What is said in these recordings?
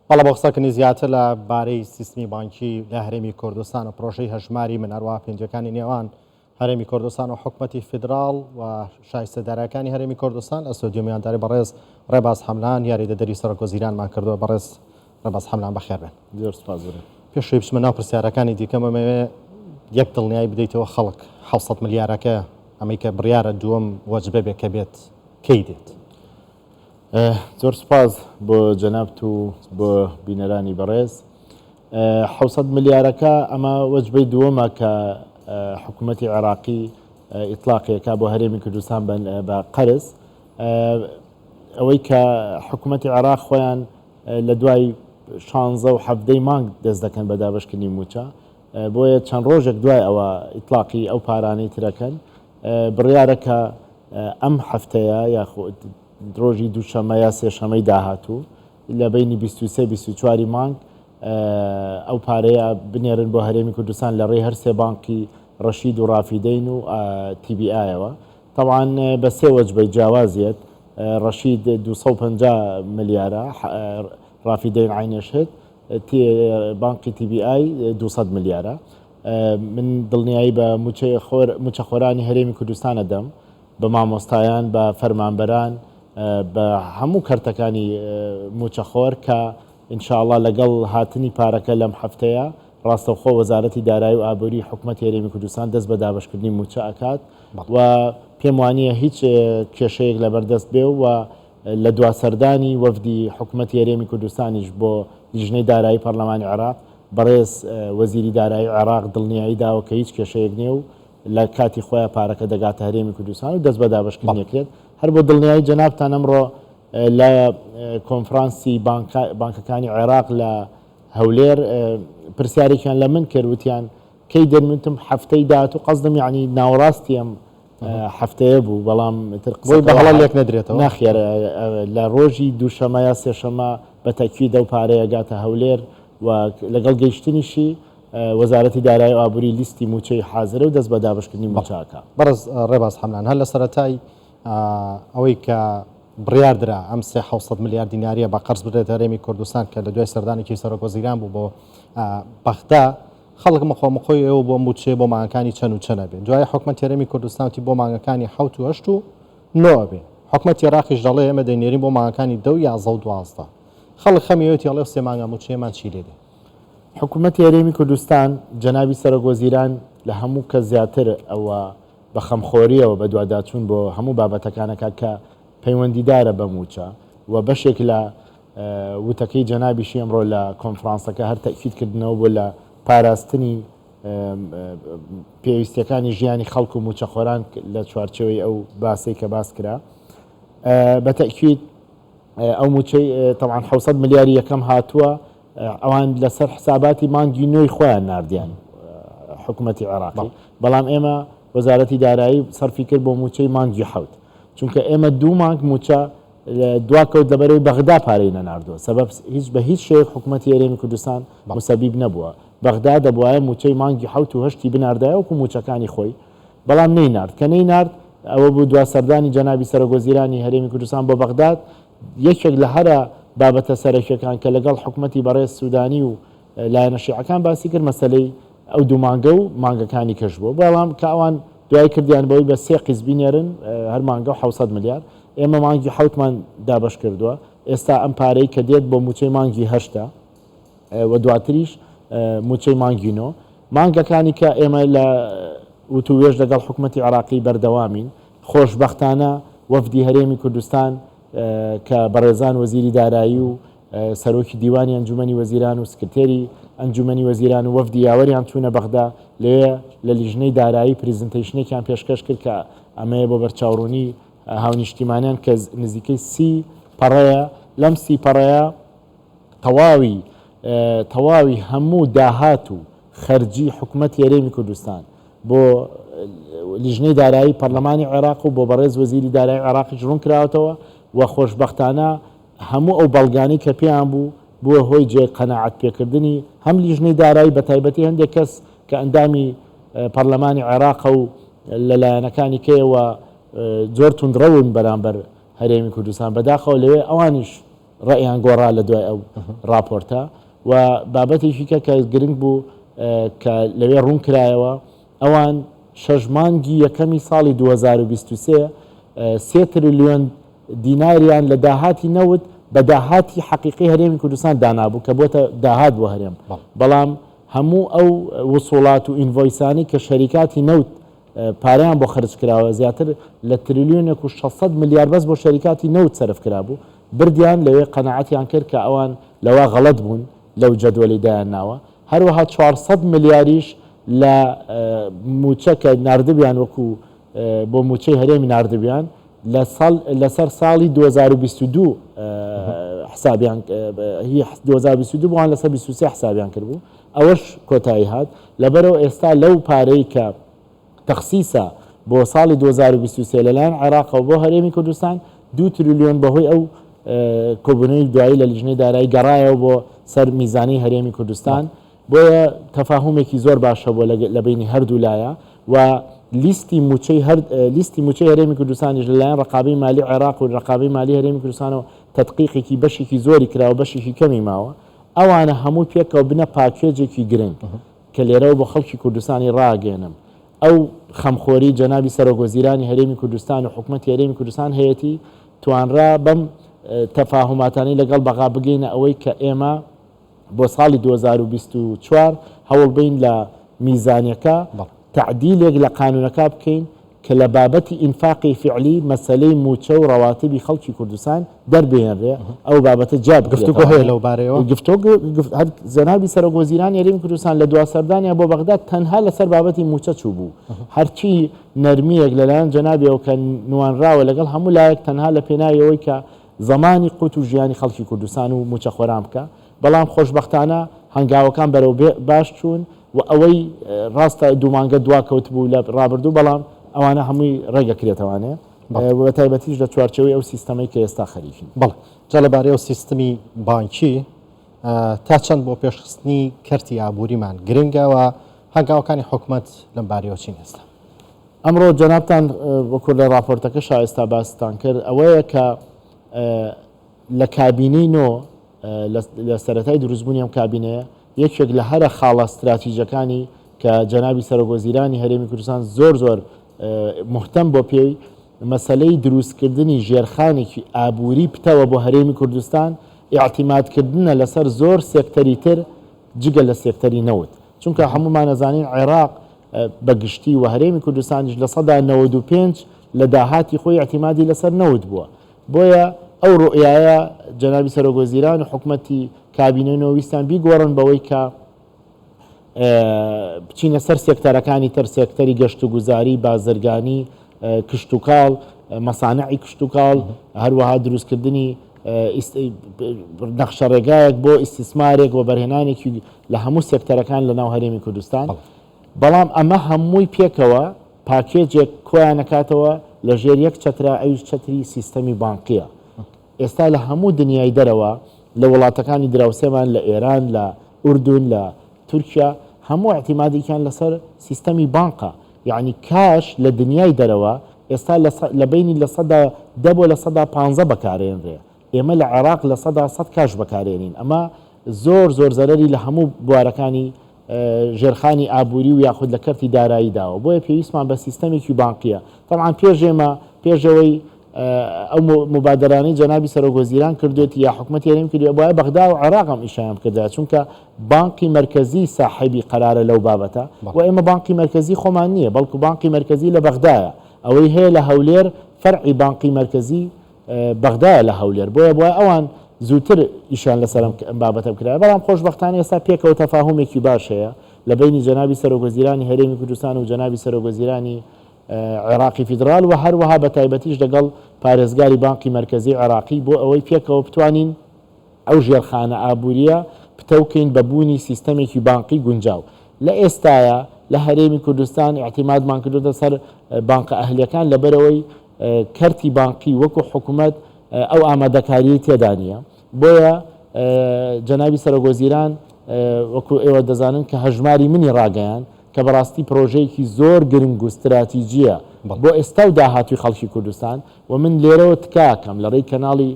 بەڵێ بۆ قسەکردنی زیاتر لە بارەی سیستمی بانکی لە هەرێمی کوردستان و پرۆژەی هەژماری من هەروەها پەیوەندییەکانی نێوان هەرێمی کوردستان و حکومەتی فیدراڵ و شایستە دارایەکانی هەرێمی کوردستان لە ستۆدیۆ میوانداری بەڕێز ڕێباز حەملان یاریدەدەری سەرۆک وەزیرانمان کردووە. بەڕێز ڕێباز حەملان بەخێر بێن. زۆر سپاس برا. پێش ئەوەی بچمە ناو پرسیارەکانی دیکەم ئەمەوێ یەک دڵنیایی بدەیتەوە خەڵک 700 ملیارەکە ئەمەی کە بڕیارە دووەم وەجبە بێ کە بێت کەی دێت؟ زۆر سوپاس بۆ جەنابت و بۆ بینەرانی بەڕێز. 700 ملیارەکە ئەمە وەجبەی دووەمە کە حکوومەتی عێراقی ئیتلاقیەکە بۆ هەرێمی کوردستان بە قەرز. ئەوەی کە حکوومەتی عێراق خۆیان لە دوای شانزە و حەڤدەی مانگ دەست دەکەن بە دابەشکردنی مووچە، بۆیە چەند ڕۆژێک دوای ئەوە ئیتلاقی ئەو پارانەی ترەکەن. بڕیارە کە ئەم هەفتەیە یاخود ڕۆژی دووشەمە یا سێشەمەی داهاتوو لە بەینی 23 24 مانگ ئەو پارەیە بنێرن بۆ هەرێمی کوردستان لە ڕێی هەر سێ بانقی ڕەشید و ڕافیدەین و TBI-ەوە. تەبعەن بە سێ وەجبەی جیاواز یەت، ڕەشید 250 ملیارە، ڕافیدەین عەینێش هت، بانقی TBI 200 ملیارە. من دڵنیایی بە مووچەخۆرانی هەرێمی کوردستان ئەدەم، بە مامۆستایان، بە فەرمانبەران، بە هەموو کەرتەکانی مووچەخۆر کە ان شاء اللە لەگەڵ هاتنی پارەکە لەم هەفتەیە ڕاستەوخۆ وەزارەتی دارایی و ئابووری حکومەتی هەرێمی کوردستان دەست بە دابەشکردنی مووچە ئەکات و پێم وانییە هیچ کێشەیەک لەبەردەست بێ و لە دوا سەردانی وەفدی حکومەتی هەرێمی کوردستانیش بۆ لیژنەی دارایی پەرلەمانی عێراق بەڕێز وەزیری دارایی عێراق دڵنیایی داوە کە هیچ کێشەیەک نییە و لە کاتی خۆیا پارەکە دەگاتە هەرێمی کوردستان و دەست بە دابەشکردنی ئەکرێت. هەر بۆ دڵنیایی جەنابتان ئەمڕۆ لە کۆنفرانسی بانکەکانی عێراق لە هەولێر پرسیارێکیان لە من کرد وتیان کەی دێن؟ من وتم هەفتەی داهاتوو قەسدم یەعنی ناوەڕاستی ئەم هەفتەیە بوو بەڵام ئیتر بۆی بە هەڵە لێک نەدرێتەوە؟ نەخێر لە ڕۆژی دووشەمە یا سێشەمە بە تەئکید ئەو پارەیە گاتە هەولێر و لەگەڵ گەیشتنیشی وەزارەتی دارایی و ئابووری لیستی مووچەی حازرە و دەست بە دابەشکردنی مووچە ئەکا. بەڕێز ڕێباز حەملان هەر لە سەرەتای ئەوەی کە بڕیار درا ئەم سێ 700 ملیار دیناریە بە قەرز بدرێتە هەرێمی کوردستان کە لە دوای سەردانێکی سەرۆک وەزیران بوو بۆ بەغدا، خەڵک مقۆ مقۆی ئێوە بۆ مووچەیە بۆ مانگەکانی چەند و چەند ئەبێ. دوایی حکومەتی هەرێمی کوردستان وتی بۆ مانگەکانی حەوت و هەشت و نۆ ئەبێ. حکومەتی عێراقیش دەڵێ ئێمە دەینێرین بۆ مانگەکانی دە و یازدە و 12. خەڵک خەمی ئەوێتی ئەڵێ ئەو سێ مانگە مووچەیەمان چی لێ دێ؟ حکومەتی هەرێمی کوردستان جەنابی سەرۆک وەزیران لە هەموو کەس زیاتر ئەوە بە خەمخۆرییەوە بەدواداچوون بۆ هەموو بابەتەکان ئەکات کە پەیوەندیدارە بە مووچە و بەشێک لە وتەکەی جەنابیشی ئەمڕۆ لە کۆنفرانسەکە هەر تەئکید کردنەوە بوو لە پاراستنی پێویستیەکانی ژیانی خەڵک و مووچەخۆران لە چوارچێوەی ئەو باسەی کە باس کرا بە تەئکید ئەو مووچەی تەبعەن 700 ملیاری یەکەم هاتووە ئەوان لەسەر حساباتی مانگی نۆی خۆیان ناردیان حکوومەتی عێراقی بەڵام ئێمە وەزارەتی دارایی سەرفی کرد بۆ مووچەی مانگی حەوت چونکە ئێمە دوو مانگ مووچە دواکەوت لەبەرەوەی بەغدا پارەی نەناردووە سەبەب هیچ بە هیچ شێوەیەک حکوومەتی هەرێمی کوردستان موسەبیب نەبووە بەغدا دەبوایە مووچەی مانگی حەوت و هەشتی بناردایە وەکو مووچەکانی خۆی بەڵام نەینارد کە نەینارد ئەوە بوو دوا سەردانی جەنابی سەرۆکوەزیرانی هەرێمی کوردستان بۆ بەغداد یەکێک لە هەرە بابەتە سەرەکیەکان کە لەگەڵ حکومەتی بەڕێز سودانی و لایەنە شیعەکان باسی کرد مەسەلەی ئەو دوو مانگە و مانگەکانی کەش بووە بەڵام کە ئەوان دوای کردیان بەوەی بە سێ قیست بینێرن هەر مانگە و 700 ملیار ئێمە مانگی حەوتمان دابەش کردووە ئێستا ئەم پارەی کە دێت بۆ موچەی مانگی هەشتە و دواتریش موچەی مانگی نۆ مانگەکانی کە ئێمە لە وتووێژ لەگەڵ حکومەتی عێراقی بەردەوامین خۆشبەختانە وەفدی هەرێمی کوردستان کە بەڕێزان وەزیری دارایی و سەرۆکی دیوانی ئەنجومەنی وەزیران و سکرتێری ئەنجومەنی وەزیران و وەفدی یاوەریان چوونە بەغدا، لەوێ لە لیژنەی دارایی presentation ێکیان پێشکەش کرد کە ئەمەیە بۆ بەرچاوڕوونی هاونیشتیمانیان کە نزیکەی 30 پەڕەیە، لەم 30 پەڕەیە تەواوی تەواوی هەموو داهات و خەرجی حکومەتی هەرێمی کوردستان بۆ لیژنەی دارایی پەرلەمانی عێراق و بۆ بەڕێز وەزیری دارایی عێراقیش ڕوون کراوەتەوە و خۆشبەختانە هەموو ئەو بەڵگانەی کە پێیان بوو، بووە هۆی جێ قەناعەت پێکردنی هەم لیژنەی دارایی بە تایبەتی هەندێک کەس کە ئەندامی پەرلەمانی عێراقە و لە لایەنەکانی کەیەوە زۆر توندڕەون بەرامبەر هەرێمی کوردستان بەداخەوە لەوێ ئەوانیش. ڕەئیان گۆڕا لە دوای ئەو ڕاپۆرتە و بابەتێکی کە کە گرنگ بوو کە لەوێ ڕوون کرایەوە ئەوان شەش مانگی یەکەمی ساڵی 2023 سێ تریلیۆن دیناریان لە داهاتی نەوت بە داهاتی حەقیقی هەرێمی کوردستان دانابوو کە بۆتە داهات بۆ هەرێم بەڵام هەموو ئەو وسوڵات و invoice انی کە شەریکاتی نەوت پارەیان بۆ خەرج کراوە زیاتر لە تریلیۆنێک و 600 ملیار بەس بۆ شەریکاتی نەوت سەرف کرابوو بردیان لەوێ قەناعەتیان کرد کە ئەوان لەوە غەڵەت بوون لەو جەدوەلی دایان ناوە هەروەها 400 ملیاریش لە موچە کە ناردبیان وەکو بۆ موچەی هەرێمی ناردبیان لەسەر ساڵی 2022 حسابیان هی 2022 بووان لەسەر 23 حسابیان کردبوو ئەوەش کۆتایی هات لەبەرەوە ئێستا لەو پارەی کە تەخسیسە بۆ ساڵی 2023 لەلایەن عێراقەوە بۆ هەرێمی کوردستان 2 تریلیۆن بەهۆی ئەو کۆبوونەوەی دوایی لە لیژنەی دارایی گەڕایەوە بۆ سەر میزانی هەرێمی کوردستان بۆیە تەفاهومێکی زۆر باش هەبووە لە بەینی هەردوو لایە و لیستی مووچەی هەر لیستی مووچەی هەرێمی کوردستانیش لەلایەن ڕەقابەی مالی عێراق و ڕەقابەی مالی هەرێمی کوردستانەوە تەدقیقێکی بەشێکی زۆری کراوە بەشێکی کەمی ماوە ئەوانە هەموو پێکەوە بنە پاکێجێکی گرنگ کە لێرەوە بۆ خەڵکی کوردستانی ڕاگەێنم ئەو خەمخۆری جەنابی سەرۆک وەزیرانی هەرێمی کوردستان و حکومەتی هەرێمی کوردستان هەیەتی توانرا بەم تەفاهوماتانەی لەگەڵ بەغا بگەینە ئەوەی کە ئێمە بۆ ساڵی 2024 هەوڵبەین لە میزانیەکە تەعدیلێک لە قانونەکە بکەین کە لە بابەتی ئینفاقی فیعلی مەسەلەی مووچە و ڕەواتبی خەڵکی کوردستان دەربهێنرێ، ئەو بابەتە جیا گفتوگۆ بکرێتەوە. هەیە لەو بارەیەوە؟ گفتۆگۆ هەر جەنابی سەرۆک وەزیرانی هەرێمی کوردستان لە دوا سەردانیا بۆ بەغدا تەنها لەسەر بابەتی مووچە چووبوو. هەرچی نەرمییەک لەلایەن جەنابیەوە کە نوانراوە لەگەڵ هەموو لایەک تەنها لە پێناوی ئەوەی کە زەمانی قوت و ژیانی خەڵکی کوردستان و مووچەخۆران بکا، بەڵام خۆشبەختانە هەنگاوەکان بەرەو باش چوون و ئەوەی ڕاستە دوو مانگە دوا کەوتبوو لە ڕابردوو بەڵام ئەوانە هەمووی ڕێگەکرێتەوانێ بە تایبەتیش لە چوارچێوەی ئەو سیستەمەی کە ئێستا خەریکین. بەڵێ جا لەبارەی ئەو سیستمی بانکی تا چەند بۆ پێشخستنی کەرتی ئابووریمان گرنگە و هەنگاوەکانی حکومەت لەم بارەیەوە چین ئێستا؟ ئەمڕۆ جەنابتان وەکو لە ڕاپۆرتەکەشا ئێستا باستان کرد ئەوەیە کە لە کابینەی نۆ لە سەرەتای دروستبوونی ئەم کابینەیە یەکێک لە هەرە خاڵە ستراتیژەکانی کە جەنابی سەرۆکوەزیرانی هەرێمی کوردستان زۆر زۆر مهتەم بۆ پێی مەسەلەی دروستکردنی ژێرخانێکی ئابووری پتەوە بۆ هەرێمی کوردستان ئیعتیمادکردنە لەسەر زۆر سێکتەری تر جگە لە سێکتەری نەوت چونکە هەموومان ئەزانین عێراق بە گشتی و هەرێمی کوردستانیش 95% لە داهاتی خۆی ئیعتیمادی لەسەر نەوت بووە بۆیە ئەو ڕوئیایە جەنابی سەرۆک وەزیران و حکومەتی کابینەی نۆ ویستیان بیگۆڕن بەوەی کە بچینە سەر سێکتەرەکانی تر، سێکتەری گەشتوگوزاری، بازرگانی، کشتوکاڵ، مەسانعی کشتوکاڵ، هەروەها دروستکردنی نەخشەڕێگایەک بۆ ئیستیسمارێک وەبەرهێنانێکی لە هەموو سێکتەرەکان لە ناو هەرێمی کوردستان. بەڵام ئەمە هەمووی پێکەوە پاکێجێک کۆیانەکاتەوە لە ژێر یەک چەترا ئەویش چەتری سیستەمی بانقیە. ئێستا لە هەموو دنیای دەرەوە لە وڵاتەکانی دراوسێمان لە ئێران لە ئوردون لە تورکیا هەموو ئیعتیمادێکیان لەسەر سیستەمی بانقە یەعنی کاش لە دنیای دەرەوە ئێستا لە بەینی 10% بۆ 15% بەکارێنرێ ئێمە لە عێراق 100% کاش بەکارێنین ئەمە زۆر زۆر زەرەری لە هەموو بوارەکانی ژێرخانی ئابووری و یاخود لە کەرتی دارایی داوە بۆیە پێویستمان بە سیستەمێکی بانقیە تەبعەن پێش ئێمە پێش ئەوەی ئەو موبادەرانەی جەنابی سەرۆک وەزیران کردوێتی یا حکومەتی هەرێم کردوێ بۆیە بەغدا و عێراق ئەم ئیشیان بکردایە چونکە بانقی مەرکەزی ساحێبی قەرارە لەو بابەتە و ئێمە بانقی مەرکەزی خۆمان نییە بەڵکو بانقی مەرکەزی لە بەغدایە ئەوەی هەیە لە هەولێر فەرعی بانقی مەرکەزی بەغدایە لە هەولێر بۆیە بۆیە ئەوان زووتر ئیشیان لەسەر ئەم بابەتە بکرایە بەڵام خۆشبەختانە ئێستا پێکەوە تەفاهومێکی باش هەیە لە بەینی جەنابی سەرۆک وەزیرانی هەرێمی کوردستان و جەنابی سەرۆک وەزیرانی عێراقی فیدڕال و هەروەها بە تایبەتیش لەگەڵ پارێزگاری بانقی مەرکەزی عێراقی بۆ ئەوەی پێکەوە بتوانین ئەو ژێرخانە ئابوورییە پتەو کەین بە بوونی سیستەمێکی بانقی گونجاو. لە ئێستایا لە هەرێمی کوردستان ئیعتیمادمان کردۆتە سەر بانقە ئەهلیەکان لەبەرئەوەی کەرتی بانقی وەکو حکومەت ئەو ئامادەکاریەی تێدا نییە. بۆیە جەنابی سەرۆکوەزیران وەکو ئێوە دەزانن کە هەژماری منی ڕاگەیاند کە بەڕاستی پرۆژەیەکی زۆر گرنگ و ستراتیجیە بۆ ئێستا و داهاتووی خەڵکی کوردستان و من لێرەوە تکاکەم لە ڕێی کەناڵی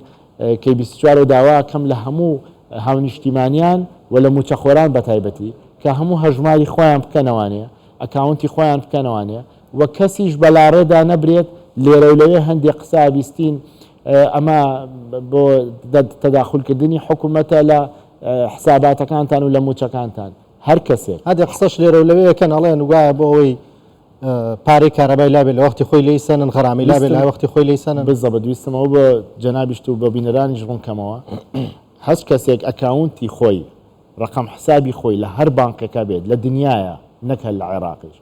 کەی 24 داوا کەم لە هەموو هاونیشتیمانیان و لە مووچەخۆران بەتایبەتی کە هەموو هەژماری خۆیان بکەنەوانێ، ئەکاونتی خۆیان بکەنەوانێ و کەسیش بەلاڕێدا نەبرێت، لێرەو لەوێ هەندێ قسە ئەبیستین ئەمە بۆ تەداخولکردنی حکومەتە لە حساباتەکانتان و لە مووچەکانتان، هەر کەسێک. هەندێ قسەش لێرەو لەوێ ئەکەن ئەڵێن گوایە بۆ ئەوەی پارەی کارەبای لابێ لە وەختی خۆی لێی سەنن، غەرامەی لابێ لە وەختی خۆی لێی سەنن. بالضبط، ویستم ئەوە بۆ جەنابیشت و بۆ بینەرانیش ڕوون کەمەوە، هەچ کەسێک ئەکاونتی خۆی، ڕەقەم حسابی خۆی لە هەر بانقێکا بێت لە دنیایا نەک هەر لە عێراقیش،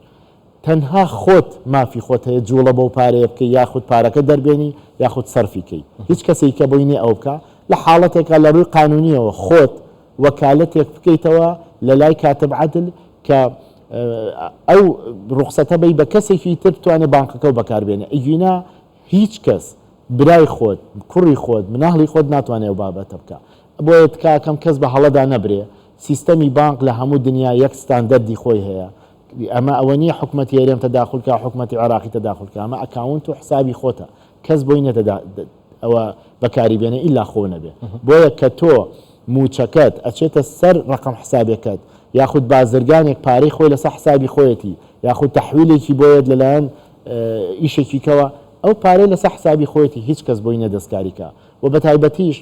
تەنها خۆت مافی خۆت هەیە جوڵە بەو پارەیە بکەی یاخود پارەکە دەربێنی یاخود سەرفی کەی، هیچ کەسێکی کە بۆی نیە ئەوە بکا، لە حاڵەتێکا لە ڕووی قانونیەوە خۆت وەکالەتێک بکەیتەوە لە لای کاتب عەدل کە ئەو ڕوخسەتە بەی بە کەسێکی تر بتوانێت بانقەکەو بەکار بێنێ، ئەگینا هیچ کەس برای خۆت، کوڕی خۆت، مناڵی خۆت ناتوانێ ئەو بابەتە بکا. بۆیە تکاکەم کەس بە هەڵەدا نەبرێ، سیستەمی بانق لە هەموو دنیا یەک ستاندەردی خۆی هەیە، ئەمە ئەوە نییە حکومەتی هەرێم تەداخول کا حکومەتی عێراقی تەداخول کا، ئەمە ئەکاونت و حسابی خۆتە، کەس بۆی نییە ئەوە بەکاری بێنێ ئیلا خۆو نەبێ. بۆیە کە تۆ مووچەکەت ئەچێتە سەر ڕەقەم حسابێکەت یاخود بازرگانێک پارەی خۆی لەسەر حسابی خۆیەتی یاخود تەحویلێکی بۆ یەت لەلایەن ئیشێکی کەوە ئەو پارەی لەسەر حسابی خۆیەتی هیچ کەس بۆی نیە دەستکاری کا و بەتایبەتیش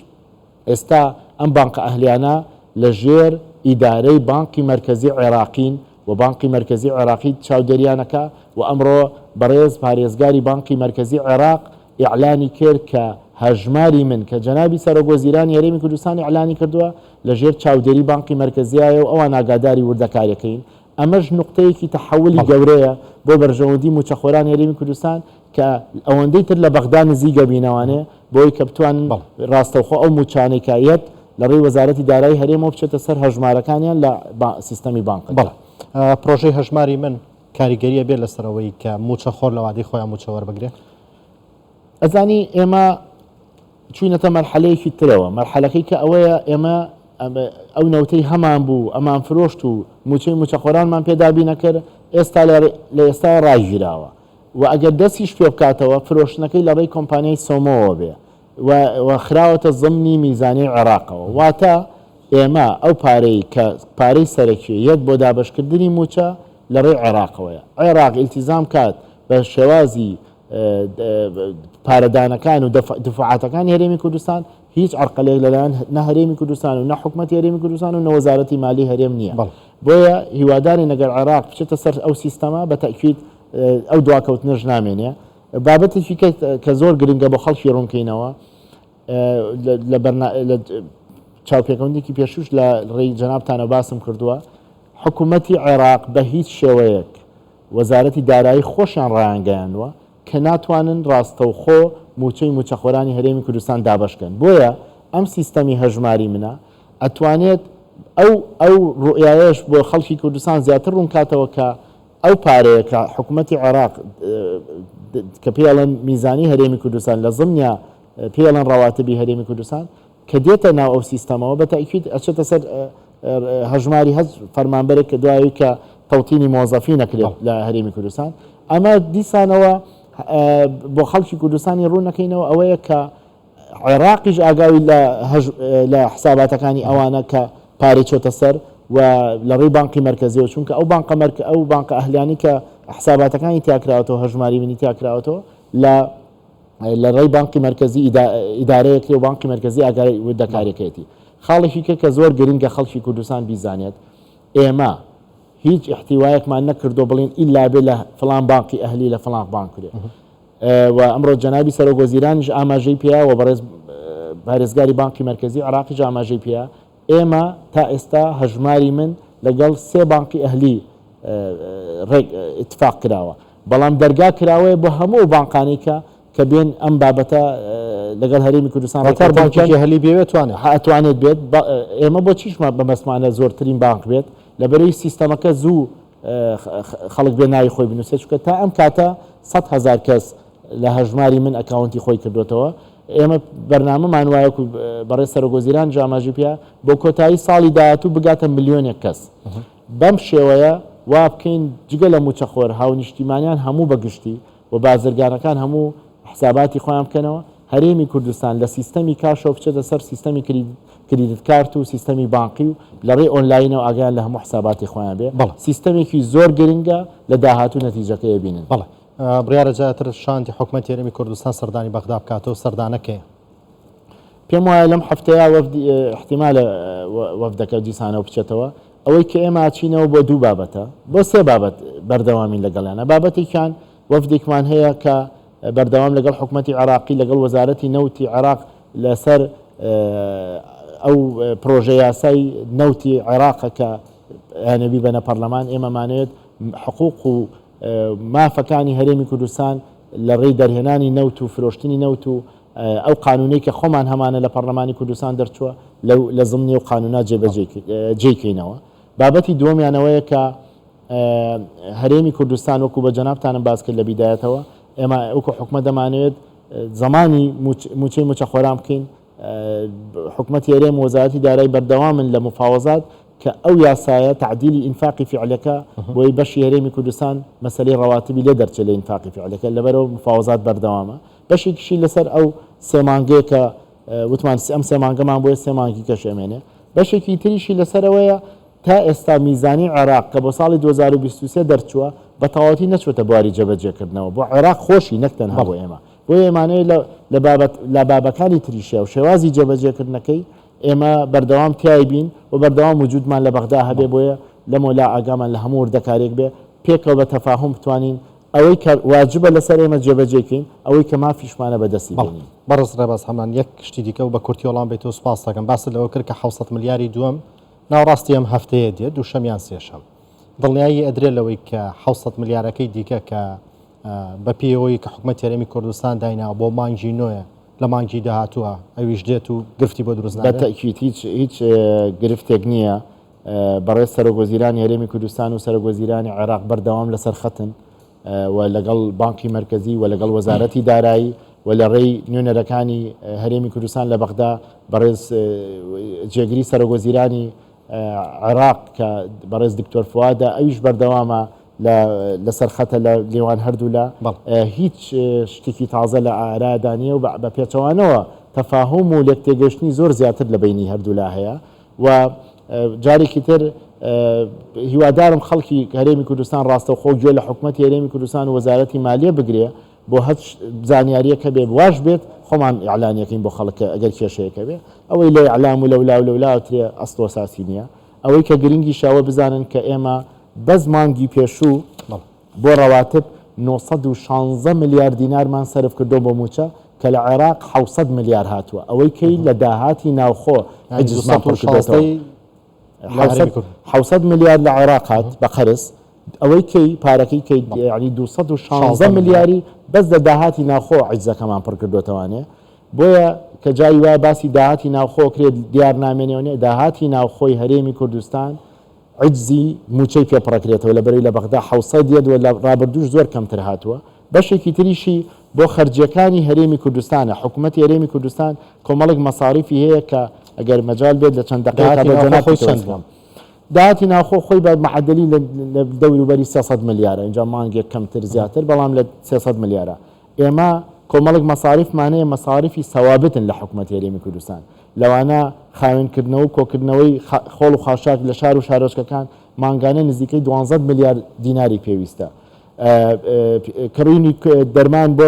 ئێستا ئەم بانقە ئەهلیانە لە ژێر ئیدارەی بانقی مەرکەزی عێراقین و بانقی مەرکەزی عێراقی چاودێریان ئەکا و ئەمڕۆ بەڕێز پارێزگاری بانقی مەرکەزی عێراق ئیعلانی کرد کە هەژماری من کە جەنابی سەرۆک وەزیرانی هەرێمی کوردستان ئیعلانی کردووە لە ژێر چاودێری بانقی مەرکەزیایە و ئەوان ئاگاداری وردەکاریەکەین ئەمەش نوقتەیەکی تەحەولی گەورەیە بۆ بەرژەوەندی مووچەخۆرانی هەرێمی کوردستان کە ئەوەندەی تر لە بەغدا نزیک ئەبینەوانێ بۆی کە بتوانن ڕاستەوخۆ ئەو مووچانەی کە یەت لە ڕێی وەزارەتی دارایی هەرێمەوە بچێتە سەر هەژمارەکانیان لە سیستەمی بانقەکە. بەڵێ. پرۆژەی هەژماری من کاریگەری ئەبێت لەسەر ئەوەی کە مووچەخۆر لە وادەی خۆیان مووچە وەربگرێ؟ ئەزانی ئێمە چوینەتە مەرحەلەیەکی ترەوە، مەرحەلەکەی کە ئەوەیە ئێمە ئەو نەوتەی هەمان بوو ئەمان فرۆشت و مووچەی مووچەخۆرانمان پێ دابین ئەکرد، ئێستا لە ئێستایا ڕاگیراوە و ئەگەر دەستیش پێ بکاتەوە فرۆشتنەکەی لە ڕێی کۆمپانیای سۆمۆوە بێ و خراوەتە زمنی میزانیەی عێراقەوە، واتە ئێمە ئەو پارەی کە پارەی سەرەکیە یەت بۆ دابەشکردنی مووچە لە ڕێی عێراقەوەیە، عێراق ئیلتیزام کات بە شێوازی پارەدانەکان و دفعاتەکانی هەرێمی کوردستان هیچ عەرقەلێک لەلایەن نە هەرێمی کوردستان و نە حکومەتی هەرێمی کوردستان و نە وەزارەتی مالی هەرێم نییە. بۆیە هیوادارین ئەگەر عێراق بچێتە سەر ئەو سیستەمە بە تەئکید ئەو دواکەوتنەش نامێنێ. بابەتێکی کە کە زۆر گرنگە بۆ خەڵکی ڕوونکەینەوە لە لە چاوپێکەوتنێکی پێشوش لە ڕێی جەنابتانەوە باسم کردووە حکوومەتی عێراق بە هیچ شێوەیەک وەزارەتی دارایی خۆشیان ڕایانگەیاندووە کە ناتوانن ڕاستەوخۆ مووچەی مووچەخۆرانی هەرێمی کوردستان دابەش کەن، بۆیە ئەم سیستەمی هەژماری منە ئەتوانێت ئەو ئەو ڕوئیایەش بۆ خەڵکی کوردستان زیاتر ڕوون کاتەوە کە ئەو پارەیە کە حکوومەتی عێراق کە پێی ئەڵێن میزانی هەرێمی کوردستان لە زمنیا پێی ئەڵێن ڕەواتبی هەرێمی کوردستان کە دێتە ناو ئەو سیستەمەوە بە تەئکید ئەچێتە سەر هەژماری هەر فەرمانبەرێک کە دوایی کە تەوتینی مۆزەفی نەکرێت لە هەرێمی کوردستان ئەمە دیسانەوە بۆ خەڵکی کوردستانی ڕوون نەکەینەوە ئەوەیە کە عێراقیش ئاگاوی لە حساباتەکانی ئەوانە کە پارەی چۆتە سەر و لە ڕێی بانقی مەرکەزیەوە چونکە ئەو بانقە مەرکە ئەو بانقە ئەهلیانی کە حساباتەکانی تیاکراوەتەوە هەژماری منی تیاکراوەتەوە لە لە ڕێی بانقی مەرکەزی ئیدارەیەکرێ و بانقی مەرکەزی ئاگای وردەکاریەکەیەتی. خاڵێکی کە کە زۆر گرنگە خەڵکی کوردستان بیزانێت ئێمە هیچ ئیحتیوایەکمان نەکردووە بڵێین ئیلا بێ لە فڵان بانقی ئەهلی لە فڵان بانک کرێ و ئەمڕۆ جەنابی سەرۆک وەزیرانیش ئاماژەی پێیا و بەڕێز پارێزگاری بانقی مەرکەزی عێراقیش ئاماژەی پێیا ئێمە تا ئێستا هەژماری من لەگەڵ سێ بانقی ئەهلی ڕێک ئیتفاق کراوە بەڵام دەرگا کراوەیە بۆ هەموو ئەو بانقانەی کە کە بێن ئەم بابەتە لەگەڵ هەرێمی کوردستان ڕێککەوتن بکەن. بانکێکی ئەهلی بێوێت توانێت. ئەتوانێت بێت ئێمە بۆ چیشمان مەبەستمانە زۆرترین بانق بێت لەبەرەی سیستەمەکە زوو خەڵک بێ ناوی خۆی بنووسێت چونکە تا ئەم کاتە 100,000 کەس لە هەژماری من ئەکاونتی خۆی کردوێتەوە ئێمە بەرنامەمان وایە و بەڕێز سەرۆک وەزیران ئاماژەی پێ بۆ کۆتایی ساڵی داهاتوو بگاتە ملیۆنێک کەس بەم شێوەیە وا بکەین جگە لە مووچەخۆر هاونیشتیمانیان هەموو بە گشتی و بازرگانەکان هەموو حساباتی خۆیان بکەنەوە. هەرێمی کوردستان لە سیستەمی کاشەوە بچێتە سەر سیستەمی credit card و سیستەمی بانقی و لە ڕێی ئۆنلاینەوە ئاگایان لە هەموو حساباتی خۆیان بێ. سیستەمێکی زۆر گرنگە لە داهاتوو نەتیجەکەی ئەبینن. بەڵێ. بڕیارە جارتر شاندی حکومەتی هەرێمی کوردستان سەردانی بەغدا بکاتەوە، سەردانەکەیە. پێم وایە لەم هەفتەیە وەفدی ئیحتیمالە وەفدەکە دیسانەوە بچێتەوە. ئەوەی کە ئێمە ئەچینەوە بۆ دوو بابەتە، بۆ سێ بابەت بەردەوامین لەگەڵیانە. بابەتێکیان وەفدێکمان هەیە کە بەردەوام لەگەڵ حکومەتی عێراقی لەگەڵ وەزارەتی نەوتی عێراق لەسەر ئەو پرۆژە یاسای نەوتی عێراقە کە ئەیانەوێت بیبەنە پەرلەمان، ئێمەمانەوێت حقوق و مافەکانی هەرێمی کوردستان لە ڕێی دەرهێنانی نەوت و فرۆشتنی نەوت و ئەو قانونەی کە خۆمان هەمانە لە پەرلەمانی کوردستان دەرچووە لە زمنی ئەو قانونە جێبەجێی کەینەوە. بابەتی دووەمیان ئەوەیە کە هەرێمی کوردستان وەکو بە جەنابتانم باس کرد لە بیدایەتەوە ئێمە وەکو حکومەت دەمانەوێت زەمانی موچەی موچەخۆران بکەین حکومەتی هەرێم و وەزارەتی دارایی بەردەوامن لە مفاوەزات کە ئەو یاسایە تەعدیلی ئینفاقی فیعلەکە بۆی بەشی هەرێمی کوردستان مەسەلەی ڕەواتبی لێ دەرچێت لە ئینفاقی فیعلەکە لەبەرەوە مفاوەزات بەردەوامە بەشێکیشی لەسەر ئەو سێ مانگەیە کە وتمان ئەم سێ مانگەمان بۆیە سێ مانگی کەش ئەمێنێ بەشێکی تریشی لەسەرەوەیە تا ئێستا میزانی عێراق کە بۆ ساڵی 2023 دەرچووە بە تەواوەتی نەچووەتە بواری جێبەجێکردنەوە بۆ عێراق خۆشی نەک تەنها بۆ ئێمە بۆیە ئێمانەیە لە بابەت لە بابەکانی تریشە و شێوازی جێبەجێکردنەکەی ئێمە بەردەوام تیای بین و بەردەوام وجودمان لە بەغدا هەبێ بۆیە لەمەولا ئاگامان لە هەموو وردەکاریەک بێ پێکەوە بە تەفاهوم بتوانین ئەوەی کە واجبە لەسەر ئێمە جێبەجێی کەین ئەوەی کە مافیشمانە بەدەستی بەڵێ بێنین. بەڕێز ڕێباز حەمان یەک شتی دیکە و بە کورتی وەڵام بەیتەوە سوپاست دەکەم باست لەوە کرد کە 700 ملیاری دووەم ناوەڕاستی ئەم هەفتەیە دێت دووشەم یان سێشەم دڵنیایی ئەدرێت لەوەی کە 700 ملیارەکەی دیکە کە بە پێی ئەوەی کە حکومەتی هەرێمی کوردستان دایناوە بۆ مانگی نۆیە لە مانگی داهاتووە ئەویش دێت و گرفتی بۆ دروست بە نابێت؟ تەئکید هیچ هیچ گرفتێک نییە. بەڕێز سەرۆک وەزیرانی هەرێمی کوردستان و سەرۆک وەزیرانی عێراق بەردەوام لەسەر خەتن و لەگەڵ بانقی مەرکەزی و لەگەڵ وەزارەتی دارایی و لە ڕێی نوێنەرەکانی هەرێمی کوردستان لە بەغدا بەڕێز جێگری سەرۆک وەزیرانی عێراق کە بەڕێز دکتۆر فوادە ئەویش بەردەوامە لەسەر خەتە لە نێوان هەردوولا هیچ شتێکی تازە لە ئارادا نییە و بە پێچەوانەوە تەفاهوم و لێکتێگەشتنی زۆر زیاتر لە بینی هەردوولا هەیە و جارێکی تر هیوادارم خەڵکی هەرێمی کوردستان ڕاستەوخۆ گوێ لە حکومەتی هەرێمی کوردستان و وەزارەتی مالیە بگرێ بۆ هەچ زانیاریەک هەبێ واش بێت خۆمان ئیعلانیەکەین بۆ خەڵک کە ئەگەر کێشەیەک هەبێ ئەوەی لە ئیعلام و لەولا و لەولا ترێ ئەسڵ و ئەساسی نییە ئەوەی کە گرنگیشە ئەوە بزانن کە ئێمە بەس مانگی پێشوو بۆ ڕەواتب 916 ملیار دینارمان سەرف کردووە بۆ مووچە کە لە عێراق 700 ملیار هاتووە ئەوەی کەی لە داهاتی ناوخۆ عجزمان پڕ کردۆتەوە. 700 ملیار لە عێراق هات بە قەرز ئەوەی کەی پارەکەی کەی یعنی 216 ملیاری بەس لە داهاتی ناوخۆ عجزەکەمان پڕ کردۆتەوانێ بۆیە کە جاری وایە باسی داهاتی ناوخۆ کرێت دیار نامێنێ داهاتی ناوخۆی هەرێمی کوردستان عجزی مووچەی پێ پڕەکرێتەوە لەبەرەی لە بەغدا 700 یەت و لە ڕابردووش زۆر کەمتر هاتووە بەشێکی تریشی بۆ خەرجیەکانی هەرێمی کوردستانە حکومەتی هەرێمی کوردستان کۆمەڵێک مەساریفی هەیە کە ئەگەر مەجال بێت لە چەند دەقەیەکا داهاتی بە ناوخۆ جەنابتەوە خۆی چەند بکەم. بوو؟ داهاتی ناوخۆ خۆی بە مەعەدەلی لە دەوروبەری 300 ملیارە ئینجا مانگێک کەمتر زیاتر بەڵام لە 300 ملیارە ئێمە کۆمەڵێک مەساریفمان هەیە مەساریفی سەوابتن لە حکومەتی هەرێمی کوردستان لەوانە خاوێنکردنەوە و کۆکردنەوەی خۆڵ و خاشاک لە شار و شارۆچکەکان مانگانە نزیکەی 12 ملیار دیناری پێویستە کڕینی دەرمان بۆ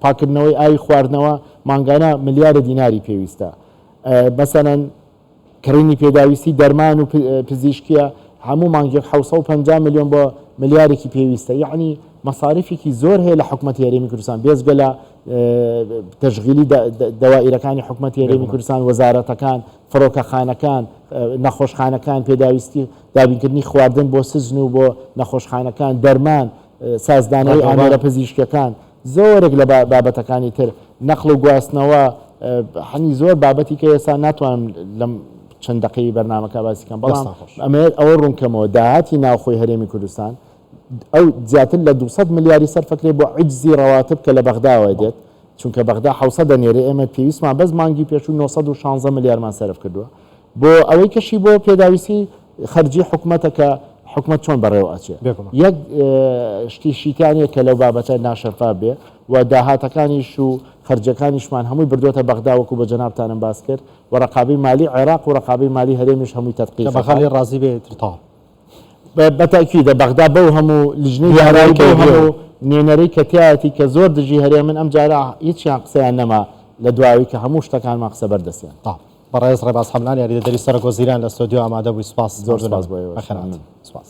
پاکردنەوەی ئاوی خواردنەوە مانگانە ملیارە دیناری پێویستە مەسەلەن کڕینی پێداویستی دەرمان و پزیشکیە هەموو مانگێک 750 ملیۆن بۆ ملیارێکی پێویستە یعنی مەساریفێکی زۆر هەیە لە حکومەتی هەرێمی کوردستان بێزگە لە تەشغیلی دەوائیرەکانی حکومەتی هەرێمی کوردستان وەزارەتەکان فڕۆکەخانەکان نەخۆشخانەکان پێداویستی دابینکردنی خواردن بۆ سجن و بۆ نەخۆشخانەکان دەرمان سازدانەوەی ئامێرە پزیشکیەکان زۆرێک لە بابەتەکانی تر نەقڵ و گواستنەوە حەنی زۆر بابەتی کە ئێستا ناتوانم لەم چەند دەقەی بەرنامەکە باسی کەم بەڵام ئەمەوێت ئەوە ڕوونکەمەوە داهاتی ناوخۆی هەرێمی کوردستان ئەو زیاتر لە 200 ملیاری سەرفەکرێ بۆ عجزی ڕەواتب کە لە بەغداوە دێت چونکە بەغدا 700 دەنێرێ ئێمە پێویستمان بەس مانگی پێشوو 916 ملیارمان سەرف کردووە بۆ ئەوەی کەشی بۆ پێداویستی خەرجی حکومەتە کە حکومەت چۆن بەڕێوە ئەچێ. یەک شتی شیتان نیە کە لەو بابەتە ناشەفاف بێ و داهاتەکانیش و خەرجیەکانیشمان هەمووی بردۆتە بەغدا وەکو بە جەنابتانم باس کرد و ڕەقابەی مالی عێراق و ڕەقابەی مالی هەرێمیش هەمووی تەدقیق کە بەغا لێی ڕازی بێ ئیتر تەواو. بە تەئکیدە بەغدا بەو هەموو لیژنەی دارایی بەو هەموو نوێنەرەی کە تیایەتی کە زۆر دژی هەرێمن ئەم جارە هیچیان قسەیان نەما لە دواوی کە هەموو شتەکانمان خستە بەر دەستیان. تەواو. بەڕێز ڕێباز حەملان یاریدەدەری سەرۆک وەزیران لە ستۆدیۆ ئامادە بووی سوپاس زۆر سوپاس بۆ ئێوەش. بەخێرهاتن. سوپاس.